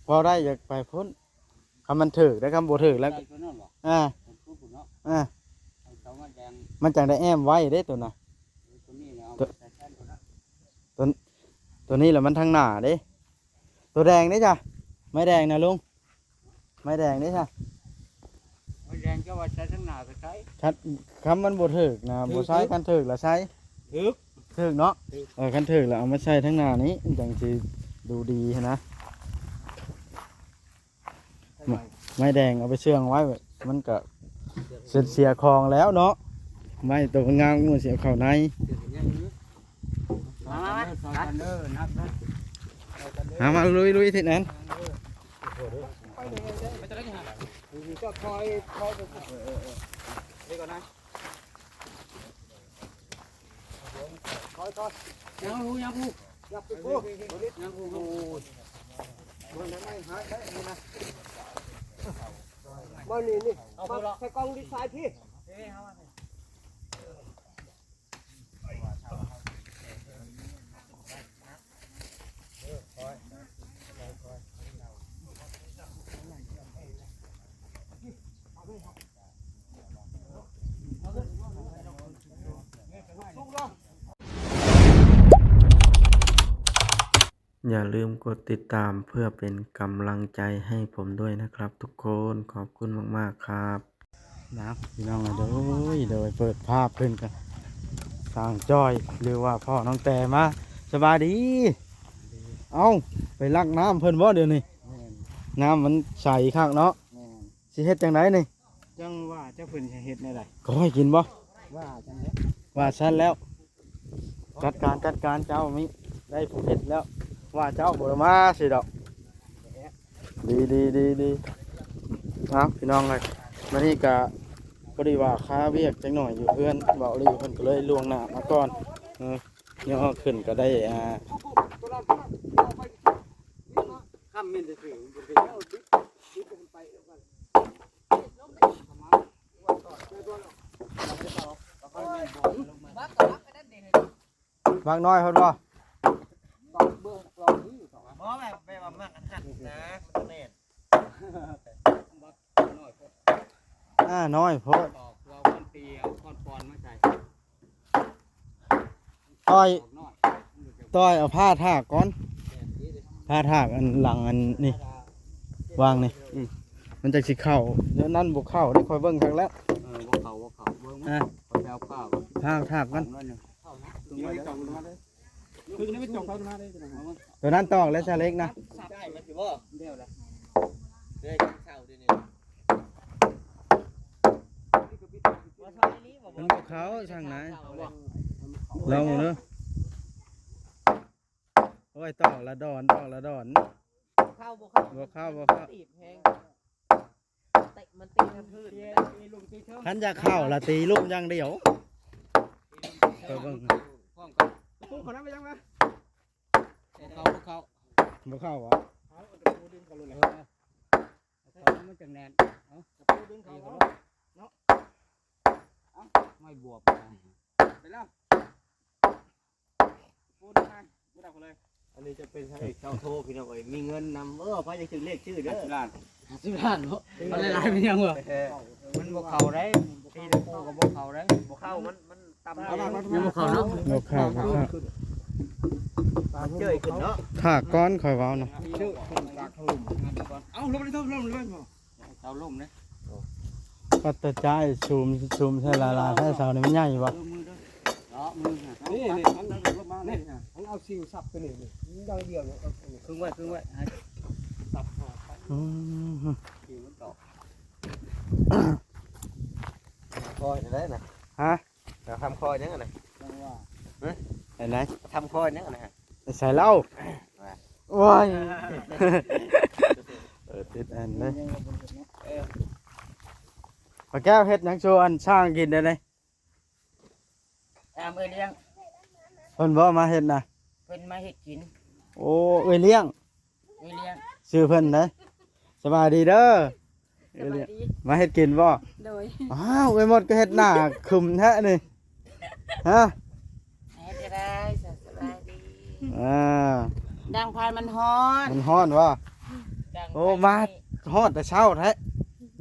ເວົ້າໄດ້ ຢາກໄປພຸ້ນ. ຄັນມັນຖືກໄດ໋ ຄັນບໍ່ຖືກແລ້ວ ໃສ່ຕົວນັ້ນບໍ່? ອ່າ ຕົວພຸ້ນເນາະ ອ່າ ໃຫ້ເຂົາມາແດງ ມັນຈັ່ງໄດ້ແອ້ມໄວ້ເດ້ຕົວນະ. ເອີ ຕົວນີ້ນະ ເອົາໄປໃສ່ແທນຕົວນັ້ນ ຕົວ ຕົວນີ້ລະມັນທາງໜ້າເດ້. ຕົວແດງເດ້ຈ້ະ ໄມ້ແດງນະລຸງ ໄມ້ແດງເດ້ຊະ ໄມ້ແດງເຈົ້າວ່າໃສ່ທາງໜ້າກໍໃສ່ ຄັນ ຄັນມັນບໍ່ຖືກນະ ຖືກ ບໍ່ໃສ່ ຖືກ ຄັນຖືກລະໃສ່ ຖືກ ຖືກເນາະ ຖືກ ເອີ ຄັນຖືກລະເອົາມາໃສ່ທາງໜ້ານີ້ ມັນຈັ່ງຊິດູດີຫັ້ນນະ. ໄມ້ແດງເອົາໄປເຊື່ອງໄວ້ ມັນກະເສຍ ເສຍຂອງແລ້ວເນາະ ໄມ້ໂຕງາມມັນຊິເອົາເຂົ້າໃນ. ມາ ມາ ມາ ມາ ມາ ລຸຍ ລຸຍ ທິດແອນ ນີ້ກ່ອນນະ. ຖອຍ ຖອຍ ຍັງຮູ້ ຍັງຮູ້ ຢ່າໄປໂກ ຍັງຮູ້ ຍັງຮູ້ ໂອ້ຍ ເບິ່ງໄດ້ໄໝ ຫາໄດ້ນີ້ນະ ມານີ້ ນີ້ ເອົາ ມາ ເອົາ ໃສ່ກ່ອງດິນຊາຍພີ້ ເອີ ເອົາ ຢ່າລືມກົດຕິດຕາມເພື່ອເປັນກຳລັງໃຈໃຫ້ຜົມດ້ວຍນະຄັບທຸກຄົນ. ຂອບຄຸນມາກໆຄັບ. ນະ ພີ່ນ້ອງເອີຍ ໂດຍ ໂດຍ ເປີດພາບຂຶ້ນກັນ ຊ່າງຈ້ອຍ ຫຼືວ່າພໍ່ນ້ອງແຕ່ມາ. ສະບາຍດີ. ເອົ້າ ໄປລັກນ້ຳເພິ່ນບໍ່ດຽວນີ້? ແມ່ນ ນ້ຳມັນໃສຄັກເນາະ. ແມ່ນ ຊິເຮັດຈັ່ງໃດນີ້? ຈັ່ງວ່າເຈົ້າເພິ່ນຊິເຮັດແນວໃດ? ກໍໃຫ້ກິນບໍ່? ວ່າຈັ່ງໃດ? ວ່າຊັ້ນແລ້ວ. ຈັດການ ຈັດການ ເຈົ້າມີ ໄດ້ຜູ້ເຮັດແລ້ວ ວ່າເຈົ້າບໍ່ໄດ້ມາຊິດອກ. ດີ ດີ ດີ ດີ. ເອົາ ພີ່ນ້ອງເອີຍ ມື້ນີ້ກະພໍດີວ່າຄາວຽກຈັກໜ້ອຍຢູ່ເຮືອນ ເວົ້າຫຼີເພິ່ນກໍເລີຍລ່ວງໜ້າມາກ່ອນ. ເອີ ຍໍຂຶ້ນກໍໄດ້ ອ່າ ຄ່ຳແມ່ນຊື່ໆ ມັນບໍ່ໄດ້ ບັກນ້ອຍເພິ່ນບໍ່? ບໍ່ ແບບ ແບບວ່າມັກອັນຫັ້ນນະ ມັນຕ້ອງແໜ້ນ ບັກນ້ອຍໂພດ ອ່າ ນ້ອຍໂພດ ຕອກເພື່ອມັນຕີ ເອົາຄ້ອນປອນມາໃສ່ ຕ້ອຍ ຕ້ອຍເອົາຜ້າຖາກກ່ອນ ຜ້າຖາກອັນຫຼັງອັນນີ້ ວາງນີ້ ອືມ ມັນຈັກຊິເຂົ້າ. ແນວນັ້ນບໍ່ເຂົ້າເດ້ ຂ້ອຍເບິ່ງຄັກແລ້ວ. ເອີ ບໍ່ເຂົ້າ ບໍ່ເຂົ້າ ເບິ່ງ ອ່າ ຂ້ອຍໄປເອົາຜ້າກ່ອນ ຜ້າຖາກກ່ອນ. ເຂົ້ານະ ເຂົ້ານະ ເອົາໄວ້ເລີຍ ເອົາໄວ້ເລີຍ ເພິ່ນໄດ້ໄປຈອກເຂົາຕົວນັ້ນເດ້ ຕົວນັ້ນຕອກແລ້ວຊະເລັກນະ ໄດ້ມັນຊິບໍ່ ແລ້ວລະ ເດ້ກິນເຂົ້າເດ້ນີ້ ມັນບໍ່ເຂົ້າຊ່າງນາຍ ລອງເບິ່ງເດີ. ໂອ້ຍ ຕອກລະດອນ ຕອກລະດອນ ເຂົ້າບໍ່ເຂົ້າ ບໍ່ເຂົ້າ ບໍ່ເຂົ້າ ຕີບແຮງ ເຕະມັນຕີທາງພື້ນ ຄັນຢາກເຂົ້າລະຕີລຸ່ມຢ່າງດຽວ. ໄປເບິ່ງ ປະຕູເຂົ້ານຳໄປຍັງວະ ບໍ່ເຂົ້າ ບໍ່ເຂົ້າ ບໍ່ເຂົ້າຫວາ? ເອົາຕະປູດຶງເຂົ້າໂລດແຫຼະ ເອີ ເຂົ້າມັນຈັ່ງແໜ້ນ ເອົາຕະປູດຶງເຂົ້າເນາະ ເອົາ ໄມ້ບວບໄປແລ້ວ. ໂອ້ ບໍ່ໄດ້ເອົາເລີຍ ອັນນີ້ຈະເປັນພະເອກເຈົ້າໂທພີ່ນ້ອງເອີຍ ມີເງິນນຳ ເອີ ໃຜຢາກຖືກເລກຊື່ເດີ ຫ້າສິບລ້ານ ຫ້າສິບລ້ານເນາະ ມັນຫຼາຍໆ ເປັນຫຍັງວະ ມັນບໍ່ເຂົ້າໄດ໋ ຕີຕະປູກໍບໍ່ເຂົ້າໄດ໋ ບໍ່ເຂົ້າ ມັນ ມັນຕ່ຳ ຍັງບໍ່ເຂົ້າເນາະ ບໍ່ເຂົ້າ ບໍ່ເຂົ້າ ເຈີ້ຍຂຶ້ນເນາະ ຖ້າກ່ອນຂ້ອຍເວົ້ານະ ເອົາລົງເລີຍ ເອົາລົງເລີຍ ເສົາລົ້ມເດ້ ປັດຕະຈາຍ ຊູມ ຊູມໃສ່ຫຼາຍໆ ແທ້ເສົານີ້ມັນໃຫຍ່ບໍ່? ເອີ ມືເດີ ເນາະ ມື ນີ້ ນີ້ ມັນລົງມານີ້ ມັນເອົາຊິວສັບຕົວນີ້ ນີ້ ຢ່າງດຽວນີ້ ເອົາ ຄຶງໄວ້ ຄຶງໄວ້ ໃຫ້ສັບອອກໄປ ອືມ ຊິວມັນຕອກ ຄອຍໄດ້ນະ ຮະ? ເຮົາທຳຄອຍຫຍັງຫັ້ນນະ? ຫະ? ໄປໄຫນ? ທຳຄອຍຫຍັງຫັ້ນນະ? ໃສ່ເຫຼົ້າ ວ່າ ໂອ້ຍ ເອີ ຕິດອັນເດ້ ເອີ ປ້າແກ້ວເຮັດຫຍັງສູ່ອັນຊ້າງກິນໄດ້ນີ້? ຖາມເອື້ອຍລ້ຽງ ເພິ່ນບໍ່ມາເຮັດນະ? ເພິ່ນມາເຮັດກິນ ໂອ້ ເອື້ອຍລ້ຽງ ເອື້ອຍລ້ຽງ ຊື່ເພິ່ນໃດ? ສະບາຍດີເດີ ສະບາຍດີ ມາເຮັດກິນບໍ່? ໂດຍ ອ້າວ ເອື້ອຍມົດກໍເຮັດໜ້າຄຶມແທ້ນີ້ ຮະ? ເຮັດໄດ້ ສະບາຍດີ ອ່າ ດັງໄຟມັນຮ້ອນ ມັນຮ້ອນບໍ່? ດັ ໂອ້ ມາຮອດແຕ່ເຊົ້າແທ້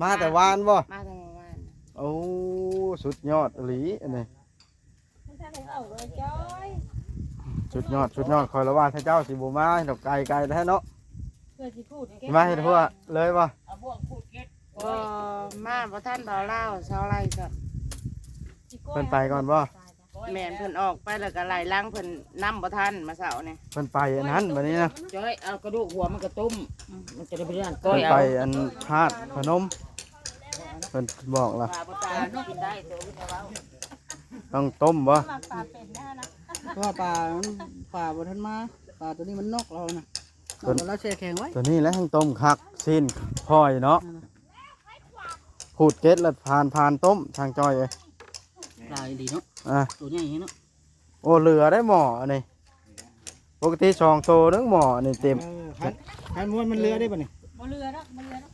ມາແຕ່ວານບໍ່? ມາແຕ່ວານ. ໂອ້ ສຸດຍອດອີ່ຫຼີອັນນີ້ ມັນທັນໄດ້ເວົ້າເລີຍຈ້ອຍ. ສຸດຍອດ ສຸດຍອດ ຂ້ອຍລະວ່າເຈົ້າຊິບໍ່ມາດອກ ໄກ ໄກແທ້ເນາະ. ເພື່ອຊິຂູດເກັບ ຊິມາເຮັດຮົ້ວເລີຍບໍ່? ເອົາບ່ວງຂູດເກັບ. ບໍ່ ມາບໍ່ທັນເບົາລາວຊາວໄລ່ຊ້ຳ. ເພິ່ນໄປກ່ອນບໍ່? ແມ່ນ ເພິ່ນອອກໄປແລ້ວກໍໄລ່ຫຼັງເພິ່ນນຳບໍ່ທັນ ມາເຊົ້ານີ້. ເພິ່ນໄປອັນນັ້ນບັດນີ້ນະ. ຈ້ອຍ ເອົາກະດູກຫົວມັນກະຕົ້ມ ມັນຈະໄດ້ບໍ່ໄດ້ກ້ອຍ. ເພິ່ນໄປອັນທາດພະນົມ ເພິ່ນບອກລະ ປາບໍ່ຕາຍເນາະ ກິນໄດ້ໂຕຂຶ້ນແລ້ວ. ຕ້ອງຕົ້ມບໍ່? ເພາະວ່າປາ ປາບໍ່ທັນມາ ປາໂຕນີ້ມັນນອກແລ້ວນະ. ເພິ່ນ ເອົາລະແຊ່ແຂງໄວ້ ໂຕນີ້ແຫຼະແຮ່ງຕົ້ມຄັກ ຊີ້ນພອຍເນາະ. ຂູດເກັດລະຜ່ານ ຜ່ານຕົ້ມ ທາງຈ້ອຍເອີຍ. ຫຼາຍດີເນາະ ອ່າ ໂຕໃຫຍ່ເນາະ. ໂອ້ ເຫຼືອໄດ້ໝໍ້ອັນນີ້ ປົກກະຕິສອງໂຕໜຶ່ງໝໍ້ອັນນີ້ເຕັມ. ເອີ ຄັນ ຄັນມັນເຫຼືອໄດ້ບັດນີ້. ບໍ່ເຫຼືອດອກ ບໍ່ເຫຼືອດອ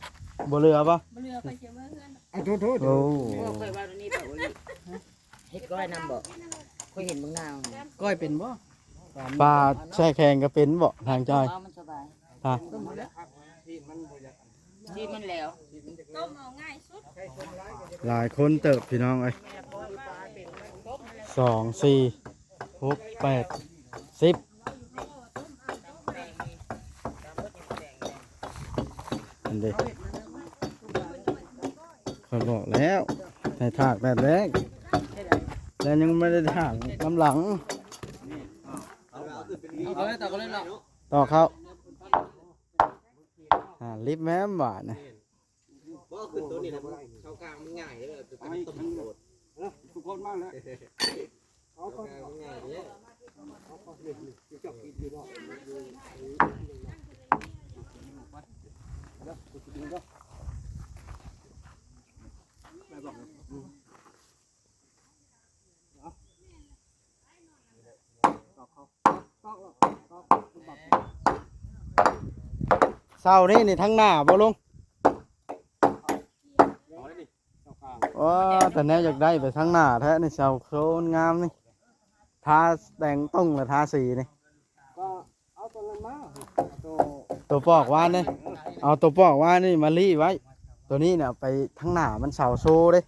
ກ. ບໍ່ເຫຼືອບໍ່? ບໍ່ເຫຼືອ ຂ້ອຍຊິເມືອເຮືອນ. ໂອ້ໂຫ ໂອ້ ຂ້ອຍວ່ານີ້ປາໂອລິ ເຮັດກ້ອຍນຳບໍ່? ຂ້ອຍເຫັນບາງນາງ ກ້ອຍເປັນບໍ່? ປາແຊ່ແຂງກໍເປັນບໍ່ ທາງຈ້ອຍ? ເອົາ ມັນສະບາຍ ຮະ? ທີ່ມັນແຫຼວ ຕົ້ມເອົາງ່າຍສຸດ. ຫຼາຍຄົນເຕີບພີ່ນ້ອງເອີຍ ສອງ ສີ່ ຫົກ ແປດ ສິບ. ອັນເດ ຂ້ອຍບອກແລ້ວ ໃຫ້ຖາກແດດແລ້ງ ແລ້ວຍັງບໍ່ໄດ້ຖາກນຳຫຼັງ. ເອົາເລີຍ ຕອກເຂົ້າເລີຍເນາະ ຕອກເຂົ້າ. ອ່າ ລິບແມ່ນບາດນີ້. ບໍ່ ຂຶ້ນໂຕນີ້ແຫຼະ ເຂົ້າກາງມັນງ່າຍເດີ ເອົາໄປຕົ້ມໂລດ. ເອີ ທຸກຄົນມາແລ້ວ ເຂົ້າກາງມັນງ່າຍເດ້. ເສົານີ້ນີ້ທາງໜ້າບໍ່ລຸງ? ອໍ ແຕ່ແນວຢາກໄດ້ໄປທາງໜ້າແທ້ນີ້ ເສົາໂຄນງາມນີ້ ທາແດງຕົງ ແລະ ທາສີນີ້. ກໍເອົາຕົວນັ້ນມາ ເອົາຕົວ ຕົວປອກວານນີ້ ເອົາຕົວປອກວານນີ້ມາລີ້ໄວ້ ຕົວນີ້ນະເອົາໄປທາງໜ້າ ມັນເສົາໂຊເດ້.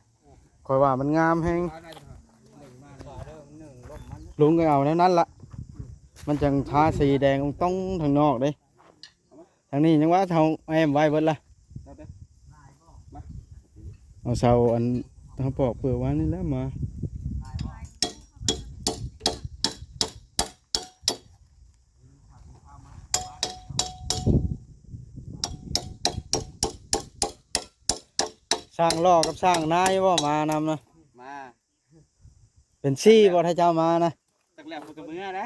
ຂ້ອຍວ່າມັນງາມແຮງ ລຸງກໍເອົາແນວນັ້ນລະ ມັນຈັ່ງທາສີແດງຕົງທາງນອກເດ້. ທາງນີ້ຍັງວ່າເຮົາແອ້ມໄວ້ເບິດລະ ເອົາເສົາອັນເຮົາປອກເປືອກວານນີ້ແຫຼະມາ. ຊ່າງຫຼໍ່ກັບຊ່າງນາຍບໍ່ມານຳນະ? ມາ ເປັນສີ່ບໍ່ ຖ້າເຈົ້າມານະ? ຈັກແລ້ວເພິ່ນກໍເມືອໄດ໋.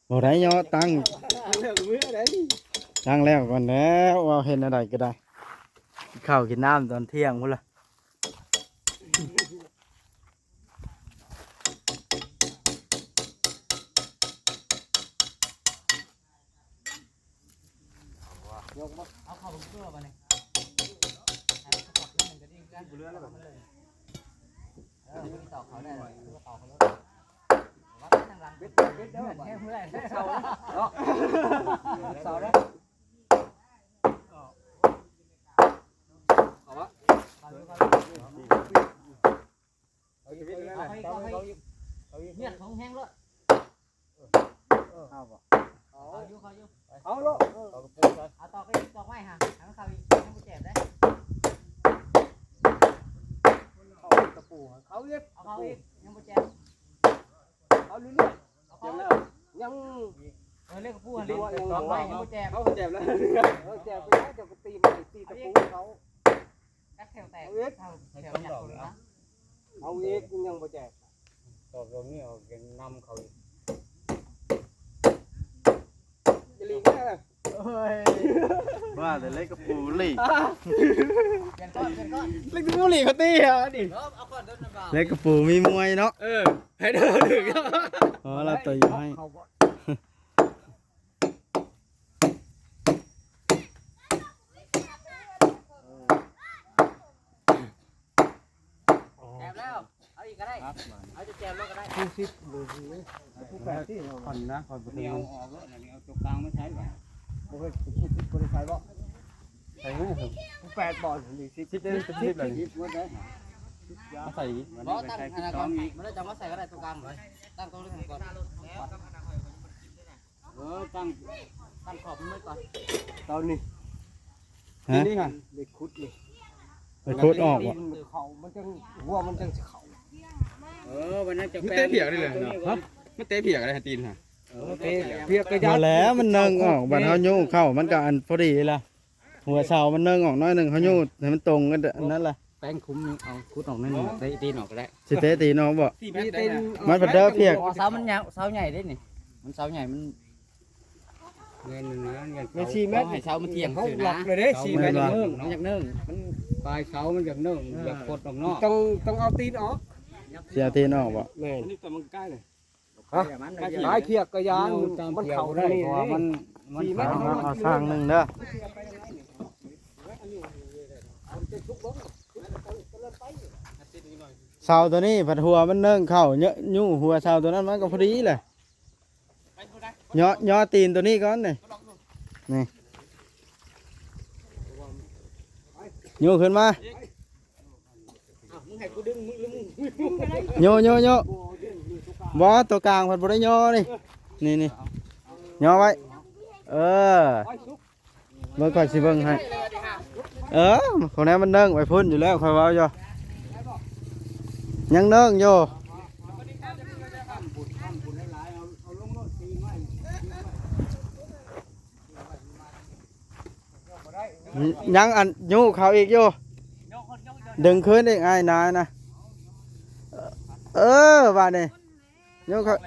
ບໍ່ໄດ້ຍໍຕັ້ງ ເລື່ອງເມືອໄດ໋. ຕັ້ງແລ້ວກ່ອນແລ້ວ ວ່າເຮັດແນວໃດກໍໄດ້ ກິນເຂົ້າກິນນ້ຳຕອນທ່ຽງພຸ້ນລະ. ເອົາເຂົ້າເບິ່ງເກືອບາດນີ້ ໃຫ້ມັນກະປັບໜ້ອຍໜຶ່ງກະດີຄືກັນ. ເອີ ມັນຕອກເຂົ້າໄດ້ ຄືວ່າຕອກເຂົ້າໂລດ ວ່າໄປທາງຫຼັງ ເບັດເບັດເບັດເດີ ເອົາເຂົ້າເນາະ ເຂົ້າເດີ ເຂົ້າເດີ ເຂົ້າບໍ່ ເຂົ້າຢູ່ ເຂົ້າຢູ່ ເອົາອີກ ເອົາອີກ ເອົາອີກ ເອົາອີກ ເອົາອີກ ເອົາອີກ ເອົາອີກ ເອົາບໍ່ ເອົາຢູ່ ເຂົ້າຢູ່ ເອົາໂລດ ເອີ ເອົາກະປຸໃສ່ ເອົາຕອກໄປອີກ ຕອກໄມ້ຫາ ໃຫ້ມັນເຂົ້າອີກ ຍັງບໍ່ແຈບເດ້ ເຂົ້າອີກ ຕະປູ ເຂົ້າອີກ ເອົາເຂົ້າອີກ ຍັງບໍ່ແຈບ ເອົາເລື້ອຍໆ ເອົາເຂົ້າ ແຈບແລ້ວ ຍັງ ເອີ ເລື່ອງກະປູຫັ້ນແຫຼະ ຕອກໄມ້ຍັງບໍ່ແຈບ ເຂົາກໍແຈບແລ້ວ ເອີ ແຈບໄປແລ້ວ ເຈົ້າກໍຕີໃໝ່ ຕີຕະປູເຂົາ ກັດແຂ້ວແຕກ ເອົາອີກ ເອົາແຂ້ວຍັກ ເອົາອີກ ຍັງບໍ່ແຈກ ຕອກລົງນີ້ເອົາຍັງນຳເຂົາອີກ ຢ່າຫຼີກເດີ ໂອ້ຍ ວ່າແຕ່ເຫຼັກກະປູຫຼີກ ປ່ຽນກ້ອນ ປ່ຽນກ້ອນ ເຫຼັກກະປູຫຼີກເຂົາຕີຫານີ້ ເອົາກ້ອນໂດນນະບ່າວ ເຫຼັກກະປູມີມວຍເນາະ ເອີ ໃຫ້ເດີຖືກ ອໍ ລາວຕີໃຫ້ ແຈມແລ້ວ ເອົາອີກກໍໄດ້ ເອົາຈະແຈມລົງກໍໄດ້ ຜູ້ສິບ ຜູ້ແປດ ຜູ້ແປດ ຫັ້ນນະ ຂ້ອຍບໍ່ໄດ້ ນີ້ເອົາອອກໂລດ ນີ້ເອົາຕົວກາງມາໃຊ້ບາດ ບໍ່ເຄີຍຜູ້ສິບ ບໍ່ໄດ້ໃຊ້ບໍ່? ໃສ່ຫຍັງນີ້? ແປດບໍ່ ນີ້ ສິບ ສິບເດ້ ສິບເດ້ ສິບເດ້ ສິບເດ້ ມາໃສ່ອີກ ບໍ່ ຕັ້ງອັນນັ້ນກ່ອນ ມັນຈະມາໃສ່ກໍໄດ້ ຕົວກາງເລີຍ ຕັ້ງຕົວນີ້ກ່ອນ ເອີ ຕັ້ງ ຕັ້ງຂອບມັນໄວ້ກ່ອນ ຕອນນີ້ ຮະ? ນີ້ຫັ້ນ ໄດ້ຂຸດນີ້ ໄດ້ຂຸດອອກບໍ່? ເຂົ້າມັນຈັ່ງ ຫົວມັນຈັ່ງຊິເຂົ້າ ເອີ ວັນນັ້ນຈະ ມັນເຕະພຽກໄດ້ເລີຍເນາະ ຮະ? ມັນເຕະພຽກໄດ້ ຕີນຫັ້ນ ເອີ ເຕະພຽກກໍຢ່າ ບໍ່ແລ້ວ ມັນເນີ່ງອອກ ບັດເຮົາໂຍກເຂົ້າ ມັນກໍອັນພໍດີລະ ຫົວເສົາມັນເນີ່ງອອກໜ້ອຍໜຶ່ງ ເຮົາໂຍກໃຫ້ມັນຕົງກັນ ອັນນັ້ນລະ ແປ້ງຄຸມ ເອົາຂຸດອອກໜ້ອຍໜຶ່ງ ເຕະຕີນອອກກໍໄດ້ ຊິເຕະຕີນອອກບໍ່? ຕີນ ມັນພັດເດີພຽກ ເສົາມັນຍາວ ເສົາໃຫຍ່ເດ້ນີ້ ມັນເສົາໃຫຍ່ ມັນ ແມ່ນນະ ແມ່ນສີ່ແມັດ ໃຫ້ເສົາມັນທ່ຽງຊື່ນະ ເຮົາລັອກເລີຍເດ້ ສີ່ແມັດ ມັນຢາກເນີ່ງ ມັນຢາກເນີ່ງ ມັນປາຍເສົາມັນຢາກເນີ່ງ ເອີ ຢາກກົດອອກນອກ ຕ້ອງ ຕ້ອງເອົາຕີນອອກ ຊິເອົາຕີນອອກບໍ່? ແມ່ນ ອັນນີ້ຕົວມັນໃກ້ເລີຍ ຮະ? ຫຼາຍເຂືອກກໍຢ່າ ມັນເຂົ້າໄດ້ ເພາະວ່າມັນ ມັນ ເອົາ ເອົາ ເອົາຊ່າງໜຶ່ງເດີ ເສົາຕົວນີ້ພັດຫົວມັນເນີ່ງເຂົ້າ ຍ- ຍູ້ຫົວເສົາຕົວນັ້ນມັນກໍພໍດີແຫຼະ ຍໍ້ ຍໍ້ຕີນຕົວນີ້ກ່ອນນີ້ ນີ້ ຍູ້ຂຶ້ນມາ ອ້າວ ມຶງໃຫ້ກູດຶງ ມຶງ ມຶງ ຍູ້ ຍູ້ ຍູ້ ໂຍະ ໂຍະ ໂຍະ ບໍ່ ຕົວກາງເພິ່ນບໍ່ໄດ້ຍໍ້ນີ້ ນີ້ ນີ້ ຍໍ້ໄວ້ ເອີ ເບິ່ງ ຂ້ອຍຊິເບິ່ງໃຫ້ ເອີ ຂອງແນວມັນເນີ່ງໄປພຸ້ນຢູ່ແລ້ວ ຂ້ອຍເວົ້າຢູ່ ຍັງເນີ່ງຢູ່ ຍັງອັນຍູ້ເຂົາອີກຢູ່ ດຶງຄືນອີກ ອ້າຍນານະ ເອີ ບາດນີ້ ຍູ້ເຂົາ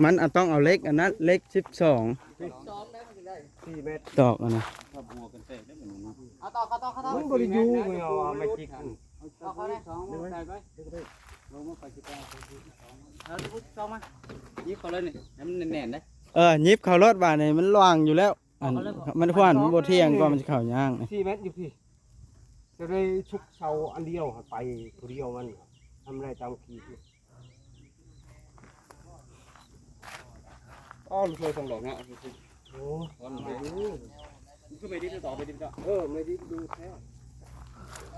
ມັນ ອາ ຕ້ອງເອົາເຫຼັກອັນນັ້ນ ເຫຼັກສິບສອງ ສີ່ແມັດ ຕອກອັນນັ້ນ ເອົາຕໍ່ ເຂົ້າຕໍ່ ເຂົ້າຕໍ່ ມັນບໍ່ໄດ້ຢູ່ ເອົາມາຈິກ ຕໍ່ເຂົ້າໄດ້ ສອງ ໃສ່ໄປ ລົງມາໄປ ເອົາສອງມາ ຍິບເຂົ້າເລີຍນີ້ ໃຫ້ມັນແໜ້ນໆເດ້ ເອີ ຍິບເຂົ້າໂລດ ບາດນີ້ມັນລວງຢູ່ແລ້ວ ອັນ ເຂົ້າເລີຍບໍ່ ມັນຂວານ ມັນບໍ່ທ່ຽງ ກໍມັນຊິເຂົ້າຍາກ ສີ່ແມັດຢູ່ພີ້ ຈະໄດ້ຊຸກເສົາອັນດຽວ ໄປຜູ້ດຽວມັນ ທຳໄດ້ຕາມຂີດ ອໍ ລູກເຄີຍສອງດອກເນາະ ໂອ້ ມັນຄືໄມ້ດິນຕໍ່ ໄມ້ດິນຕໍ່ ເອີ ໄມ້ດິນດູແທ້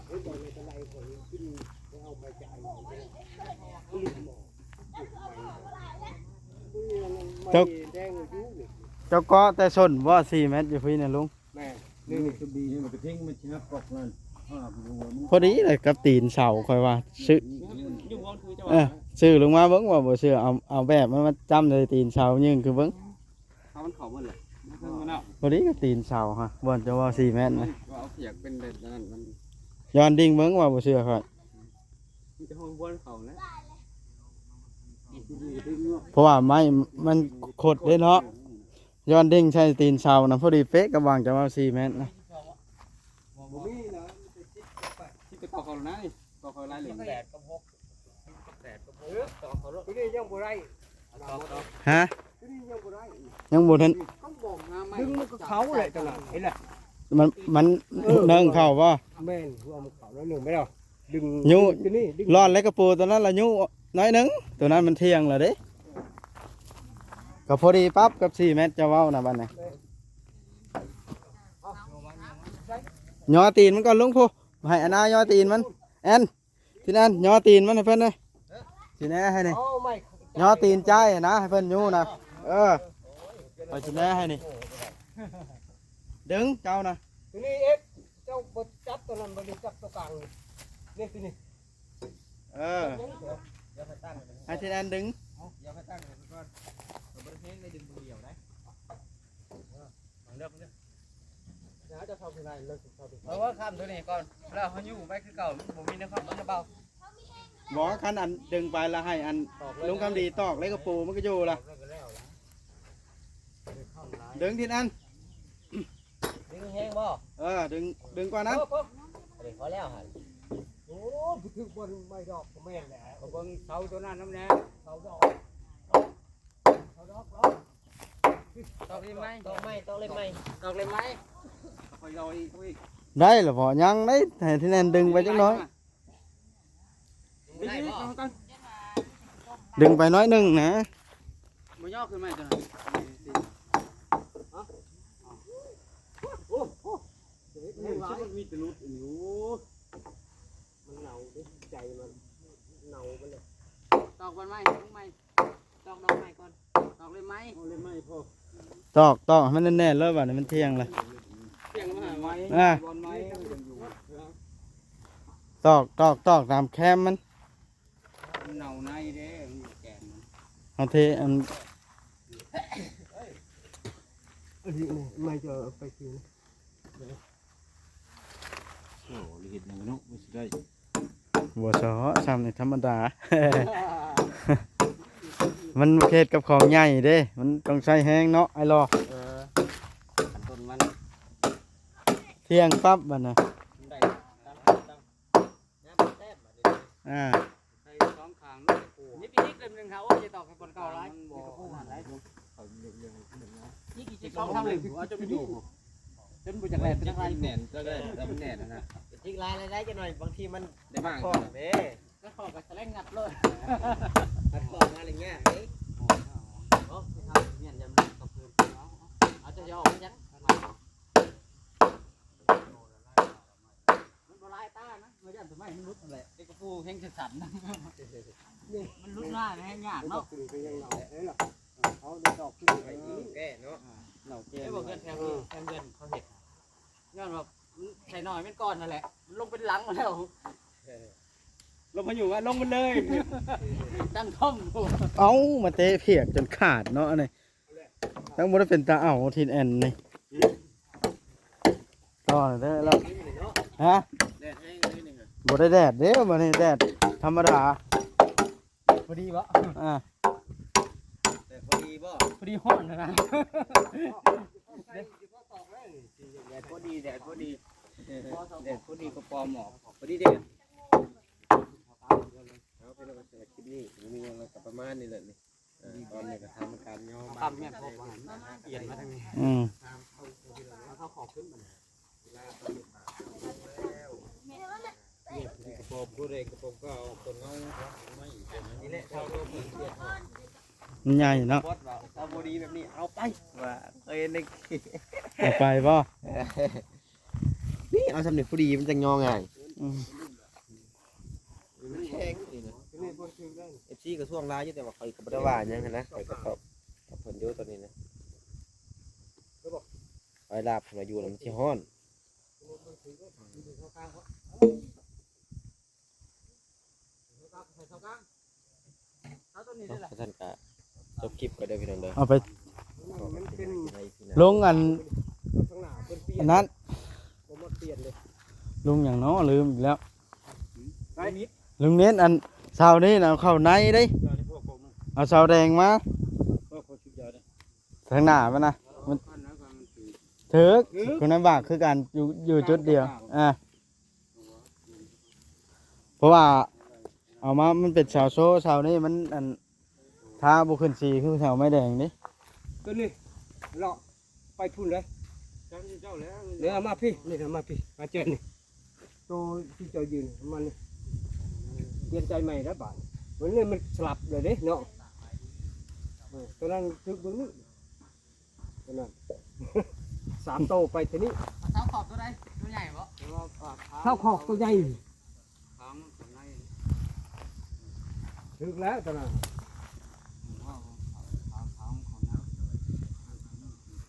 ເອີ ຕອນໃນຕະໄລຂ້ອຍກິນ ໄປເອົາໄປຈານ ເຈົ້າ ເຈົ້າເກາະແຕ່ສົ້ນບໍ່ ສີ່ແມັດຢູ່ພີ້ນະລຸງ? ແມ່ນ ນີ້ ນີ້ ນີ້ ນີ້ ມັນກະທິງ ມັນຊິຮັບກອກນັ້ນ ພໍດີເລີຍກັບຕີນເສົາ ຂ້ອຍວ່າ ຊື່ ເອີ ຊື່ລົງມາເບິ່ງວ່າບໍ່ເຊື່ອ ເອົາ ເອົາແບບມັນມາຈ້ຳໃສ່ຕີນເສົາ ຍື່ນຄືເບິ່ງ ເອົາມັນເຂົ້າໝົດແຫຼະ ມັນເຂົ້າໝົດແລ້ວ ພໍດີກັບຕີນເສົາຫັ້ນ ບ່ອນເຈົ້າເວົ້າສີ່ແມັດນະ ມັນກໍເອົາພຽກເປັນແບບນັ້ນ ມັນ ຍ້ອນດິ້ງເບິ່ງວ່າບໍ່ເຊື່ອຂ້ອຍ ມັນຈະຫ້ອງບ່ອນເຂົ້າແຫຼະ ເພາະວ່າໄມ້ມັນຄົດເດ້ເນາະ ຍ້ອນດິ້ງໃສ່ຕີນເສົານະ ພໍດີເປະກັບຫວ່າງຈະເວົ້າສີ່ແມັດນະ ບໍ່ມີນະ ສິບໄປຕໍ່ເຂົານະ ຕໍ່ເຂົາລາຍເຫຼືອງ ແປດກັບຫົກ ແປດກັບຫົກ ຕໍ່ເຂົາໂລດ ຕົວນີ້ຍັງບໍ່ໄດ້ ຮະ? ຕົວນີ້ຍັງບໍ່ໄດ້ ຍັງບໍ່ທັນ ຄັນບໍ່ມາໃໝ່ ດຶງມັນກໍເຂົ້າແຫຼະ ຈັ່ງນັ້ນ ເຫັນລະ ມັນ ມັນ ເອີ ເນີ່ງເຂົ້າບໍ່? ແມ່ນ ຫົວມັນເຂົ້າໜ້ອຍໜຶ່ງ ໄປແລ້ວ ດຶງ ຍູ້ ຕົວນີ້ດຶງ ລອດແລ້ວກະປູຕົວນັ້ນລະຍູ້ໜ້ອຍໜຶ່ງ ຕົວນັ້ນມັນທ່ຽງລະເດ້ ກໍພໍດີປັບກັບສີ່ແມັດເຈົ້າເວົ້ານະ ບາດນີ້ ຍໍຕີນມັນກ່ອນລຸງ ຜູ້ ໃຫ້ອານາຍໍຕີນມັນ ແອນ ທີນແອນ ຍໍຕີນມັນໃຫ້ເພິ່ນເດີ້ ຊິແນໃຫ້ນີ້ ຍໍຕີນຈ້າຍນະ ໃຫ້ເພິ່ນຍູ້ນະ ເອີ ຂ້ອຍຊິແນໃຫ້ນີ້ ດຶງເຈົ້ານະ ຕົວນີ້ເອກ ເຈົ້າບໍ່ຈັບຕົວນັ້ນ ບໍ່ໄດ້ຈັບຕົວກາງ ນີ້ ນີ້ ຕົວນີ້ ເອີ ໃຫ້ທີນແອນດຶງ ເອົາ ດຽວໃຫ້ຕັ້ງໄວ້ກ່ອນ ບໍ່ໄດ້ເຮັດໄດ້ດຶງຜູ້ດຽວໄດ໋ ເອີ ເອົາເລີກ ເອີ ເອົາເລີກ ເອົາເລີກ ເພາະວ່າຂ້າມຕົວນີ້ກ່ອນ ແລ້ວເຮົາຢູ່ໄວ້ຄືເກົ່າ ມັນບໍ່ມີແນວຄ້ຳ ມັນລະເບົາ ບໍ່ ຄັນອັນດຶງໄປລະໃຫ້ອັນ ຕອກເລີຍ ລຸງຄຳດີຕອກເລຍກະປູມັນກໍຢູ່ລະ ຕອກເລີຍກໍແລ້ວລະ ດຶງທີນແອນ ດຶງແຮງບໍ່? ເອີ ດຶງ ດຶງກວ່ານັ້ນ ໂອ້ ພໍແລ້ວຫັ້ນ ໂອ້ ບໍ່ຖືກບ່ອນໄມ້ດອກ ກໍແມ່ນແຫຼະ ກໍເບິ່ງເສົາຕົວນັ້ນນຳແດ່ ເສົາດອກ ເສົາດອກ ຕອກເລັມໄມ້ ຕອກໄມ້ ຕອກເລັມໄມ້ ຕອກເລັມໄມ້ ຄ່ອຍເອົາອີກ ເອົາອີກ ໄດ້ລະບໍ່? ຍັງໄດ້ ໃຫ້ທີ່ແໜ້ນດຶງໄປຈັກໜ້ອຍ ດຶງໄປໜ້ອຍໜຶ່ງນະ ບໍ່ຍໍຂຶ້ນມາຈັກໜ້ອຍ ໂອ້ໂຫ ເຫັນວ່າມັນມີແຕ່ຫຼຸດຢູ່ ມັນເນົ່າເດ້ ໃຈມັນເນົ່າເບິດແລ້ວ ຕອກບ່ອນໃໝ່ ລົງໃໝ່ ຕອກດອກໃໝ່ກ່ອນ ຕອກເລັມໃໝ່ ເອົາເລັມໃໝ່ພໍ ຕອກ ຕອກໃຫ້ມັນແໜ້ນໆ ເລີຍ ບາດນີ້ມັນທ່ຽງລະ ທ່ຽງມາຫາໄວ້ ອ່າ ບ່ອນໃໝ່ ຕອກ ຕອກ ຕອກຕາມແຄມມັນ ມັນເນົ່າໃນເດ້ ມັນຢູ່ແກນມັນ ເຮົາເທອັນ ອັນນີ້ ໄມ້ຈະເອົາໄປຄືນ ໂອ້ ເຮັດຫຍັງເນາະ ມັນຊິໄດ້ ບໍ່ຊໍ ຊ່ຳນີ້ທຳມະດາ ມັນເຮັດກັບຂອງໃຫຍ່ເດ້ ມັນຕ້ອງໃຊ້ແຮງເນາະ ອ້າຍຫຼໍ່ ເອີ ຄັນຕົ້ນມັນ ທ່ຽງປັບບັດນະ ມັນໄດ້ຕາມ ຕາມ ຍາມມັນແຕ້ມບັດນີ້ ອ່າ ໃສ່ສອງຂ້າງເນາະ ມີປີກເລັມໜຶ່ງ ໂອ້ຍ ຈະຕອກໃຫ້ຄົນເກົ່າຫຼາຍ ມັນບໍ່ ອີກ ອີກສອງສາມເຫຼັ້ມ ເອົາຈົນຢູ່ ຈົນບໍ່ຢາກແລ່ນໄປທາງໃດ ແໜ້ນ ຈະໄດ້ ແຕ່ມັນແໜ້ນນະ ອີກຫຼາຍໆ ໄດ້ຈັກໜ້ອຍ ບາງທີມັນໄດ້ມາ ເດ້ ແລ້ວເຂົາກໍສະແລງງັດໂລດ ມັນເຂົ້າມາແລ້ວຍາກເດ້ ໂອ້ຍ ເນາະ ເຮົາຮຽນຢາມນັ້ນກໍຄື ເອົາ ເອົາ ເຈົ້າຈະອອກມາຫຍັງ ມັນບໍ່ລາຍຕານະ ເຮົາຢ້ານຕົ້ນໄມ້ມັນຫຼຸດນັ້ນແຫຼະ ເດັກກະປູແຮງສັ່ນໆ ມັນຫຼຸດມາແຮງຍາກເນາະ ເອົາດອກຂຶ້ນໄປອີກ ແກ່ເນາະ ເນາະ ແກ່ ແຕ່ວ່າເຮືອນແຖວນີ້ ເອີ ແຖວເຮືອນເຂົາເຮັດ ຍ້ອນວ່າໃສ່ໜ້ອຍແມ່ນກ່ອນນັ້ນແຫຼະ ມັນລົງເປັນຫຼັງມາແລ້ວ ລົມພາຍຸວ່າລົງມາເລີຍ ຕັ້ງຄອມ ເອົາ ມາເຕະພຽກຈົນຂາດເນາະ ອັນນີ້ ຍັງບໍ່ໄດ້ເປັນຕາເອົາ ທີນແອນນີ້ ຕໍ່ເດີລາວ ຮະ ແດດແຮງເລີຍນີ້ ບໍ່ໄດ້ແດດເດ້ ມື້ນີ້ແດດທຳມະດາ ພໍດີບໍ່ ອ່າ ແດດພໍດີບໍ່ ພໍດີຮ້ອນນະ ແດດພໍດີ ແດດພໍດີ ເອີ ແດດພໍດີກໍພໍເໝາະ ພໍດີແດດ ເອົາ ພີ່ນ້ອງ ສຳລັບຄລິບນີ້ ມີຫຍັງກໍປະມານນີ້ແຫຼະນີ້ ເອີ ຕອນນີ້ກໍທຳການຍໍ ຄຳແມ່ນພໍວ່າ ປ່ຽນມາທາງນີ້ ອືມ ເອົາເຂົ້າຂອບຂຶ້ນບັດນີ້ ກະປອມຜູ້ໃດກະປອມກໍເອົາຄົນເຮົາໄມ້ອີກ ນີ້ແຫຼະ ມັນໃຫຍ່ເນາະ ເອົາບໍ່ດີແບບນີ້ເອົາໄປ ວ່າເອີຍ ເອົາໄປບໍ່? ນີ້ເອົາຊ່ຳນີ້ພໍດີ ມັນຈັ່ງຍໍງ່າຍ ອືມ ມັນແຂງນີ້ນະ ເອັຟຊີ ກໍຊ່ວງຫຼາຍຢູ່ ແຕ່ວ່າຂ້ອຍກໍບໍ່ໄດ້ວ່າຫຍັງຫັ້ນນະ ຂ້ອຍກໍຕອບກັບເພິ່ນຢູ່ຕອນນີ້ນະ ໄປລາບເພິ່ນວ່າຢູ່ນຳມັນຊິຮ້ອນ ເອົາໄປ ເອົາຕົວນີ້ເດ້ລະ ຊັ້ນກະຈົບຄລິບໄປເດີພີ່ນ້ອງເດີ ເອົາໄປ ມັນເປັນ ລົງອັນ ອັນນັ້ນ ບໍ່ໝົດປ່ຽນເດ້ ລົງຫຍັງເນາະ ລືມອີກແລ້ວ ໄປ ລຸງນິດ ອັນເສົານີ້ນະ ເອົາເຂົ້າໃນເດ້ ເອົາເສົາແດງມາ ທາງໜ້າມັນນະ ມັນຖືກ ຖືກ ຄົນລະບາກຄືກັນ ຢູ່ ຢູ່ຈຸດດຽວ ອ່າ ເພາະວ່າເອົາມາ ມັນເປັນເສົາໂຊ ເສົານີ້ມັນ ອັນ ທາບໍ່ຂຶ້ນສີຄືເສົາໄມ້ແດງນີ້ ຕົວນີ້ເລາະໄປພຸ້ນເລີຍ ເຈົ້າແລ້ວ ເດີ ເອົາມາພີ້ ນີ້ເອົາມາພີ້ ມາເຈີນີ້ ໂຕທີ່ເຈົ້າຢືນມານີ້ ປ່ຽນໃຈໃໝ່ແລ້ວບາດນີ້ ມັນ ມັນສະຫຼັບເລີຍເດ້ເນາະ ເອີ ຕົວນັ້ນຖືກເບິ່ງນີ້ ຕົວນັ້ນ ສາມໂຕໄປຕົວນີ້ ເສົາຂອບຕົວໃດ? ຕົວໃຫຍ່ບໍ່? ເສົາຂອບຕົວໃຫຍ່ ຂ້າງຂ້າງໃນ ຖືກແລ້ວຕົວນັ້ນ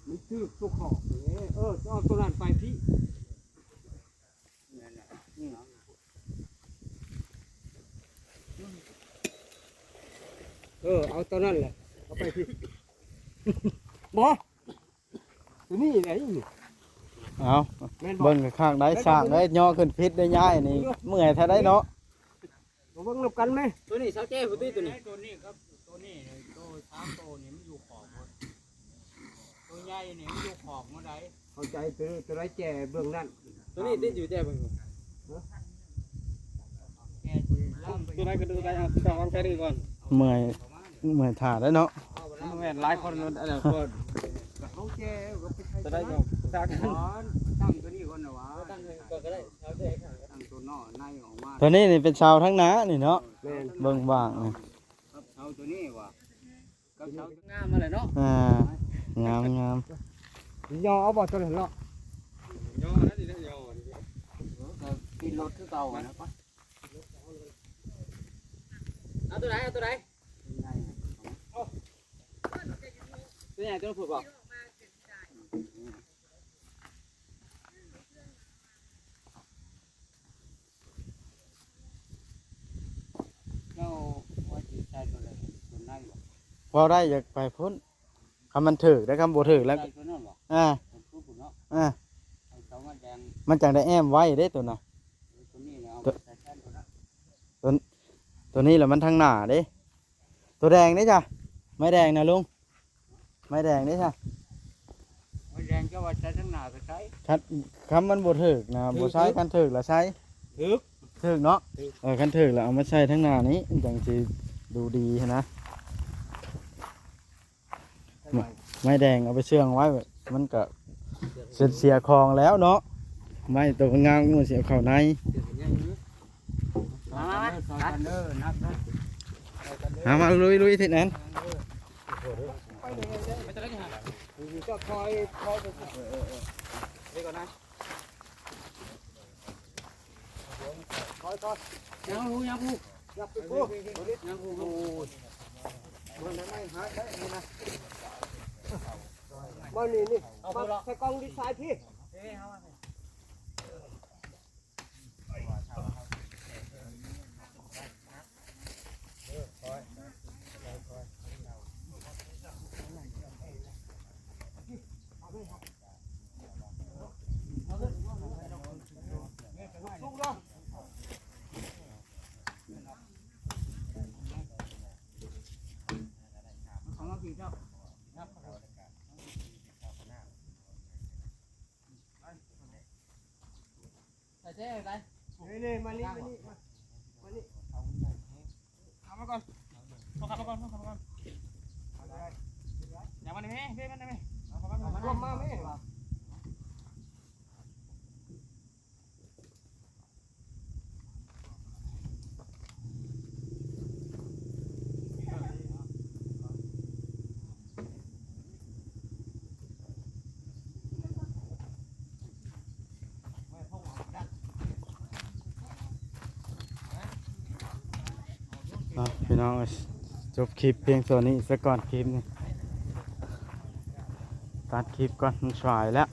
ມັນຖືກຕົວຂອບເດ້ ເອີ ເອົາຕົວນັ້ນໄປພີ້ ເອີ ເອົາຕົວນັ້ນແຫຼະ ເອົາໄປພີ້ ບໍ່ ຕົວນີ້ໄດ໋ ເອົາ ແມ່ນບໍ່? ເບິ່ງຄັກໆໄດ໋ ສ້າງໄດ້ຍໍຂຶ້ນຜິດໄດ້ຍ້າຍນີ້ ເມື່ອຍແທ້ໄດ໋ເນາະ ມາເບິ່ງນຳກັນແມະ ຕົວນີ້ຊາວແຈ້ພຸ້ນຕິ ຕົວນີ້ ຕົວນີ້ກັບຕົວນີ້ ໂຕສາມໂຕນີ້ມັນຢູ່ຂອບໝົດ ຕົວໃຫຍ່ນີ້ມັນຢູ່ຂອບໝົດໄດ໋ ເຂົ້າໃຈ ຕົວ ຕົວໃດແຈ້ເບື້ອງນັ້ນ ຕົວນີ້ຕິດຢູ່ແຈ້ເບິ່ງ ແຈ້ຢູ່ ຕົວໃດກໍຕົວໃດ ເອົາທີ່ເຈົ້າວາງແຜນນີ້ກ່ອນ ເມື່ອຍ ເມື່ອຍຖ້າໄດ້ເນາະ ມັນແມ່ນຫຼາຍຄົນ ອັນນັ້ນຄົນ ເຮົາແຈ້ກໍໄປໃຊ້ຕົວໃດກໍ ຕັ້ງຕົວນີ້ກ່ອນນະຫວາ ຕັ້ງ ຕັ້ງຕົວນອກໃນອອກມາ ຕົວນີ້ນີ້ເປັນເສົາທາງໜ້ານີ້ເນາະ ແມ່ນ ເບິ່ງຫວ່າງນີ້ ເສົາຕົວນີ້ວ່າ ກັບເສົາງາມມາແລ້ວເນາະ ອ່າ ງາມໆ ຍໍເອົາບໍ່ຕົວນັ້ນເນາະ ຍໍແລ້ວນີ້ແຫຼະຍໍ ກໍຂີ່ລົດຄືເກົ່າຫັ້ນນະ ເອົາຕົວໃດ ເອົາຕົວໃດ ຕົວໃຫຍ່ຕົວພຸ້ນບໍ່? ເຈົ້າວ່າຊິໃສ່ຕົວໃດ ຕົວໃນບໍ່? ເວົ້າໄດ້ ຢາກໄປພຸ້ນ ຄັນມັນຖືກໄດ໋ ຄັນບໍ່ຖືກແລ້ວ ໃສ່ຕົວນັ້ນບໍ່? ອ່າ ຕົວພຸ້ນເນາະ ອ່າ ໃຫ້ເຂົາມາແດງ ມັນຈັ່ງໄດ້ແອ້ມໄວ້ເດ້ຕົວນະ ເອີ ຕົວນີ້ແຫຼະ ເອົາໄປໃສ່ແທນຕົວນັ້ນ ຕົວ ຕົວນີ້ລະມັນທາງໜ້າເດ້ ຕົວແດງເດ້ຈ້ະ ໄມ້ແດງນະລຸງ ໄມ້ແດງເດ້ຊະ ໄມ້ແດງເຈົ້າວ່າໃຊ້ທາງໜ້າກໍໃຊ້ ຄັນ ຄັນມັນບໍ່ຖືກນະ ຖືກ ບໍ່ໃຊ້ ຖືກ ຄັນຖືກລະໃຊ້ ຖືກ ຖືກເນາະ ຖືກ ເອີ ຄັນຖືກລະເອົາມາໃສ່ທາງໜ້ານີ້ ມັນຈັ່ງຊິດູດີຫັ້ນນະ ໄມ້ແດງເອົາໄປເຊື່ອງໄວ້ ມັນກະເສຍ ເສຍຂອງແລ້ວເນາະ ໄມ້ໂຕງາມມັນຊິເອົາເຂົ້າໃນ ມາ ມາ ມາ ຊ່ອຍກັນເດີ ຊ່ອຍກັນເດີ ນັບເດີ ຫາມາລຸຍໆ ທິດນັ້ນ ເຈົ້າຄອຍ ຄອຍໄປ ເອີ ເອີ ເອີ ນີ້ກ່ອນນະ ຄອຍ ຄອຍ ຍັງຮູ້ ຍັງຮູ້ ຍັງໄປກູ ຍັງຮູ້ ໂອ້ຍ ເບິ່ງໄດ້ໄໝ ຫາໄດ້ນີ້ນະ ມານີ້ ນີ້ ເອົາ ມາ ລະ ໃສ່ກ່ອງດີໄຊພີ້ ໃສ່ເຈ້ໄປ ນີ້ໆ ມານີ້ ມານີ້ ມາ ມານີ້ ເອົາມາກ່ອນ ເອົາຂັບມາກ່ອນ ເອົາຂັບມາກ່ອນ ຢ່າມານີ້ແມ່ ເບ້ມານີ້ແມ່ ເອົາເຂົ້າມາ ເອົາມາ ລວມມາແມ່ ອ່ະ ພີ່ນ້ອງເອີຍ ຈົບຄລິບພຽງສ່ວນນີ້ສາກ່ອນ ຄລິບນີ້ ຕັດຄລິບກ່ອນ ມັນສາຍແລ້ວ.